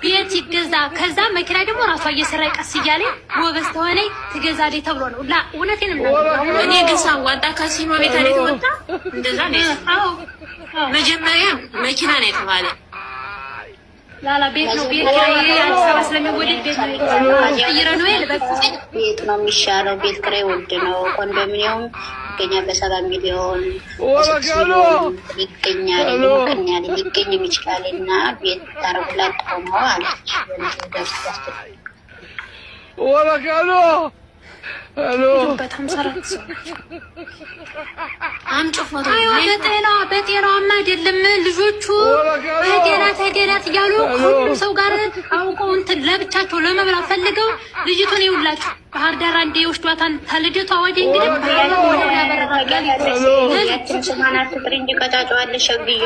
ቤት ይገዛ፣ ከዛ መኪና ደግሞ ራሷ እየሰራ ቀስ እያለ ጎበዝ ተሆነ ትገዛለች ተብሎ ነው። ላ እውነቴን ነው። እኔ ግን ሳዋጣ ካሲኖ ቤት አለ የተወጣ እንደዛ ነው። አዎ። መጀመሪያ መኪና ነው የተባለ። ላላ ቤት ነው። ቤት ኪራይ አዲስ አበባ ስለሚወደድ ቤት ነው ቀይረ ነው በቃ። ቤት ነው የሚሻለው። ቤት ኪራይ ውድ ነው። ኮንዶሚኒየም ይገኛል በ7 ሚሊዮን፣ በ6 ሚሊዮን ይገኛል፣ ይገኛል፣ ሊገኝም ይችላል እና ቤት ታረጉላት ጥሩ ነው አለች። በጣም ሰራት ሰው ናቸው። አምጪ ፎቶ። አይዋ በጤናዋማ አይደለም፣ ልጆቹ በጤና ተጤናት እያሉ ከሁሉም ሰው ጋር አውቀው እንትን ለብቻቸው ለመብላት ፈልገው ልጅቱን ይውላችሁ ባህር ዳር አንዴ ወስዷታን ተልጅቷ ወዲህ እንግዲህ ባህር ዳር ወዲያው ያበረራል። ያችን ስሟን አትጥሪ እንጂ ቀጫጫዋለሽ ሸግዬ።